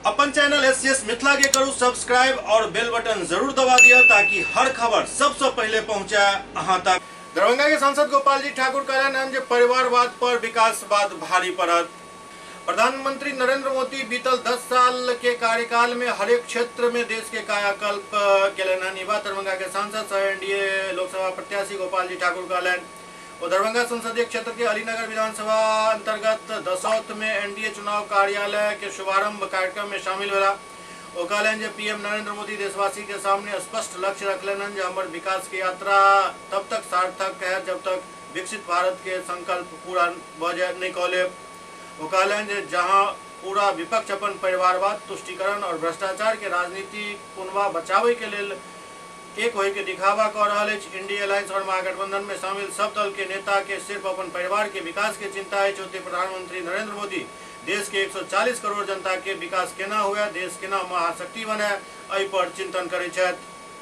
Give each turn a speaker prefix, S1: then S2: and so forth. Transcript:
S1: अपन channel SCS Mithila के करू सब्सक्राइब और बेल बटन जरूर दबा दिया ताकि हर खबर सबसे पहले पहुंचे अहां तक। दरभंगा के सांसद गोपाल जी ठाकुर कहलनि हन जे परिवारवाद पर विकासवाद भारी पड़त। प्रधानमंत्री नरेंद्र मोदी बीतल 10 साल के कार्यकाल में हरेक क्षेत्र में देश के कायाकल्प केलनि हन। ई बात दरभंगा के सांसद सह एनडीए लोकसभा प्रत्याशी गोपाल जी ठाकुर कहलनि। वो दरभंगा संसदीय क्षेत्र के अलीनगर विधानसभा अंतर्गत दसौत में एनडीए चुनाव कार्यालय के शुभारंभ कार्यक्रम में शामिल भेला। वो कहलनि जे पीएम नरेंद्र मोदी देशवासी के सामने स्पष्ट लक्ष्य रखलनि जे हमर विकास के यात्रा तब तक सार्थक है जब तक विकसित भारत के संकल्प पूरा भऽ जाए नहीं कऽ लेब। वो कहलनि जे जहां पूरा विपक्ष अपन परिवारवाद, तुष्टिकरण और भ्रष्टाचार के राजनीति कुनबा बचाबै के लेल एक होय के दिखावा कऽ रहल अछि। इंडी अलायंस और महागठबंधन में शामिल सब दल के नेता के सिर्फ अपन परिवार के विकास के चिंता अछि। ओते प्रधानमंत्री नरेंद्र मोदी देश के 140 करोड़ जनता के विकास केना हुए, देश केना महाशक्ति बने, एहि पर चिंतन करै छथि।